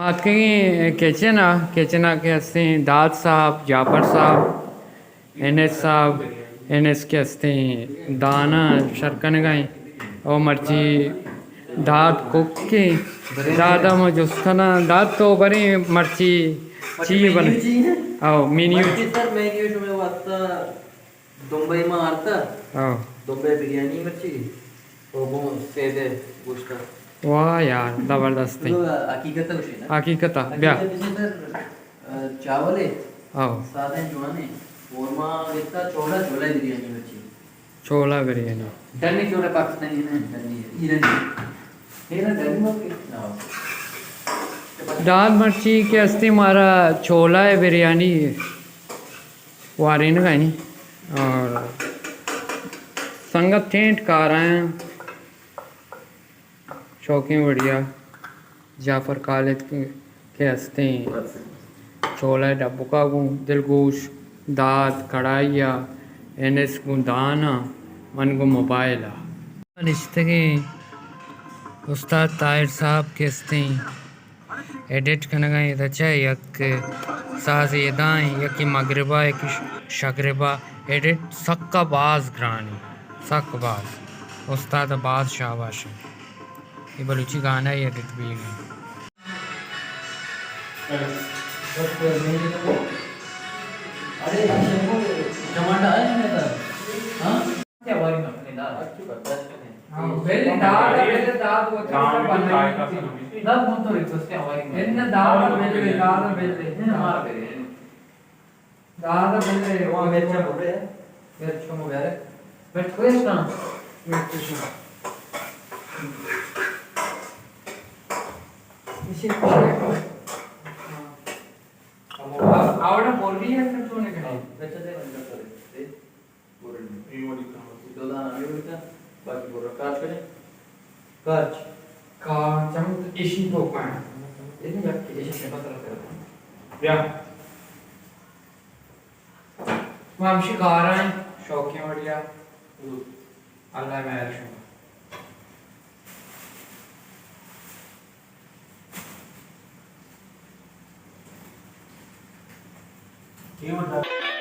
اتکگیں کچن ءَ، کچن ءَ کہ ہستیں داد صاحب، جعفر صاحب، انس صاحب، انس کہ ہستیں دانا شر کنگ ءَ ایں۔ او مرچی داد کک ایں۔ داد ءَ ما جست کناں، داد تو بریں مرچی چی بن؟ او مینیو۔ مرچی سر مینیو شمئے واسطہ دمبئی ما آرتا۔ ہاں۔ دمبئی بریانی مرچی۔ او گوں سیدے گوشتا۔ واہ یار، زبردست ایں۔ تو حقیقت گوشی نا؟ حقیقت، بیا۔ حقیقت ایں سر، چاول ایں۔ ہاں۔ سادہ جوان ایں۔ اور ما گتا چولا، چولا بریانی مرچی۔ چولا بریانی۔ ڈنی چولا پاکستانی نہ، ڈنی ایرانی۔ ایران ڈنی مت کے؟ ہاں۔ داد مرچی کہ ہستیں مارا چولا بریانی وارینگ ءَ ایں اور سنگت ٹینٹ کار ءَ ایں۔ شوقیں وڑیا جعفر خالد کہ ہستیں چولہ ڈبکا گوں دلگوش، داد کڑائی ءَ، انس گوں دان ءَ، من گوں موبائل ءَ۔ نشتگیں استاد طاہر صاحب کہ ہستیں ایڈٹ کنگ ءَ ایں، ادا چہ یک سازے ادا ایں، یکے مغرب ءَ، یکے ش-، شگرب ءَ۔ ایڈٹ سک ءَ باز گران ایں، سک باز۔ استاد ءَ باز شاباش ایں۔ اے بلوچی گانا ءِ ایڈٹ بیگ ایں۔ ارے، ٹماٹر آئے نہیں تھا؟ ہاں؟ کیا واری نہ کرے داد؟ اچھی بات ہے۔ ہاں، پہلے داد، پہلے داد وہ اچھا داد بنا۔ داد بول تو ریکویسٹ ہے واری۔ ان داد پہلے، داد پہلے۔ ہاں، ہمارا پہلے۔ داد پہلے۔ وہاں مرچا بول رہے ہیں۔ مرچ کم ہو گیا رے۔ مرچ کوئی اس طرح؟ مرچ کم۔ اسی کو شیئر کرو۔ ہاں۔ آوڑا بول رہی ہے، پھر تو نے کہا۔ ہاں، مرچا دے، مرچا دے۔ دو دانا ہمے وڑ کن، باقی برو کاچ کنیں۔ کاچ۔ کاچ ہم ایشی تو کن۔ ایشی یک ایشی سے پتہ لگتا ہے۔ بیا۔ ما ہمشی کار ہیں، شوقیں وڑیا۔ اللہ مہر شما۔